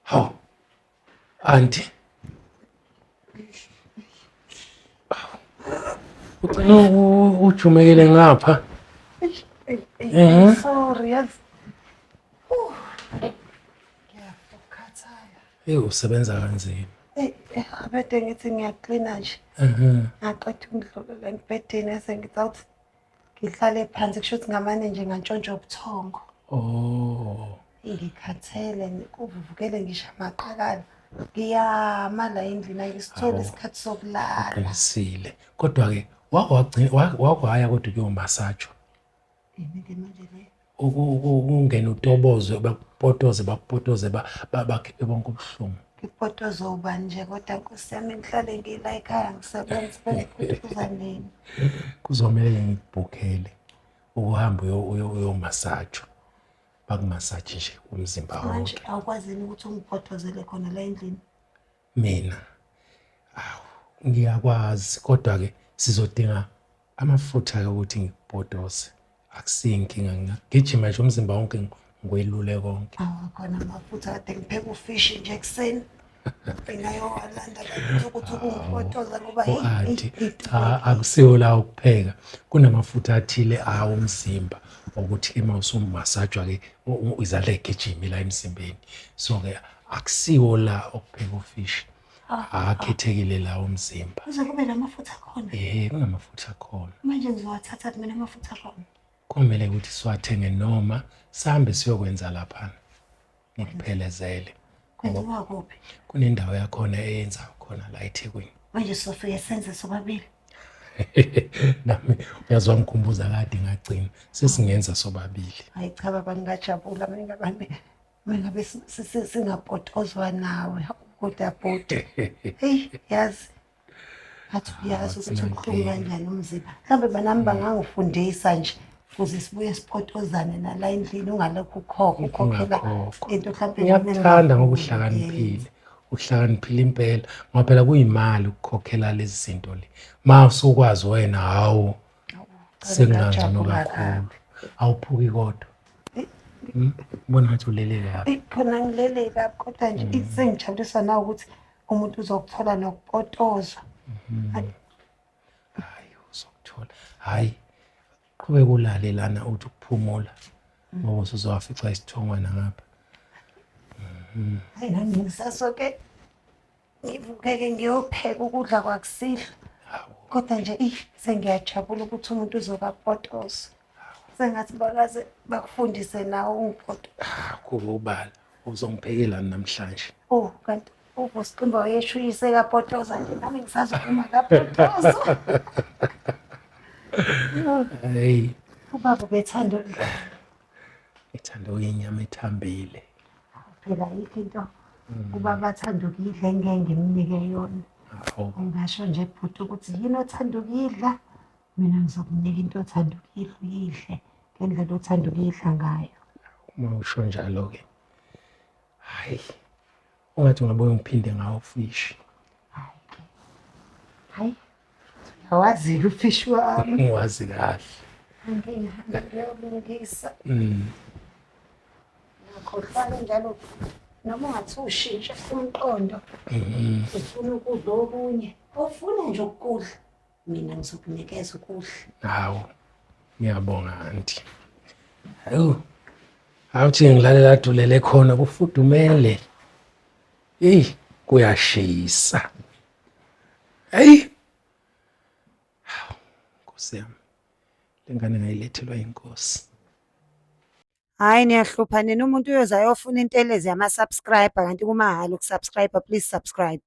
Hawu. Anti. Ugcina ujumekele ngapha. Eh. Sorry, yazi. Ngiyakukhathala. Hey, usebenza kanzima. Hey, abede ngithi ngiyaklina nje. Mhm. Ngaqeda ukudlulela embhedeni ese ngithi awuthi Ngihlale phansi kusho ukuthi ngamane nje ngantshontsha ubuthongo. Oh. Ngikhathele kuvuvukele ngisho amaqakala. Ngiyama la endlini angisitholi isikhathi sokulala. Uqinisile. Kodwa-ke wake wagcina wake waya kodwa kuyomasajwa. Yini-ke manje le? Ukungena utobozwe bakupotoze bakupotoze bakhiphe bonke ubuhlungu. Ngikupotoze ubani nje kodwa nkosi yami ngihlale ngila ekhaya ngisebenza bengipotoza nini. Kuzomele ngikubhukhele ukuhamba uyomasajwa. Bakumasaje nje umzimba wonke. Manje awukwazi yini ukuthi ungipotozele khona la endlini? Mina awu ngiyakwazi kodwa-ke sizodinga amafutha-ke ukuthi ngikubhodose akusiyo inkinga ngingagijima nje umzimba wonke ngiwelule konke Awu khona amafutha kade ngipheka ufishi nje ekuseni. Ngingayowalanda bakithi ukuthi ukungifotoza ngoba hey, U-anti hey, cha akusiwo la ukupheka kunamafutha athile awomzimba ukuthi-ke uma usumasajwa-ke izandla y'gijime la emzimbeni so-ke akusiwo la okupheka ufishi Ah, akhethekile la omzimba Kuze kube namafutha akhona. eh kunamafutha akhona Manje ngizowathatha mina amafutha akhona. Kumele ukuthi siwathenge noma sihambe siyokwenza laphana ngikuphelezele Kwenziwa kuphi? Kunendawo yakhona eyenza khona la eThekwini. Manje sofike senze sobabili. Nami uyazi wangikhumbuza kade ngagcina sesingenza sobabili. Hayi cha baba ngingajabula mina ngabe Mengabe singapotozwa nawe kodwa bhuti. Hey yazi ngathi uyazi ukuthi ubuhlungu kanjani umzimba. Mhlawumbe banami bangangifundisa nje ukuze sibuye sipotozane nala endlini ungalokhu ukhokha ukhokhela into mhlawumbe ngiyakuthanda ngoba uhlakaniphile uhlakaniphile impela ngoba phela kuyimali ukukhokhela lezi zinto le ma usukwazi wena hawu Sekungangcono kakhulu. Awuphuki kodwa. Ubona ngathi ulele kabi. Eyi, khona ngilele kabi kodwa nje sengijabulisa na ukuthi umuntu uzokuthola nokupotozwa. Hayi. Hayi uzokuthola. Hayi qhubeka ulale lana uthi ukuphumula ngoba usuzowafica isithongwana ngapha. Hayi nami ngisasoke Ngivukeke ngiyopheka ukudla kwakusihlwa. Kodwa nje eyi sengiyajabula ukuthi umuntu uzokapotoza. Sengathi bakaze bakufundise nawe ungipoto. Ah, kuba ubala uzongiphekelani namhlanje? Oh, kanti uVusiqimba wayesho uyise kapotoza nje nami ngisazokuma kapotoza. Hey, Ubaba ubethanda ukudla. ethanda inyama ethambile. Phela ayikho into ubaba athanda ukuyidla engeke ngimnike yona. Hawu. Ungasho nje bhuti ukuthi yini othanda ukuyidla, mina ngizokunika into othanda ukuyidla uyidle ngendlela othanda ukuyidla ngayo. Uma usho njalo-ke, hhayi, ungathi ungabuye ungiphinde ngawo ufishi. Hhayi-ke, hhayi, uyawazi-ke ufishi wami. Ngiwazi kahle. Angike ngihambe ngiyolungisa. Ngakhohlwa njalo noma ungathi ushintshe umqondo ufuna ukudla okunye ofuna nje ukudla mina ngizokunikeza ukudla. Hawu, ngiyabonga anti. Hawu, awuthi ngilalela dulele khona kufudumele. Eyi, kuyashisa. Eyi, hawu, Nkosi yami, le ngane ngayilethelwa inkosi. Hhayi niyahlupha nina umuntu uyoze ayofuna intelezi yama-subscriber kanti kumahhala uku-subscribe-a please subscribe.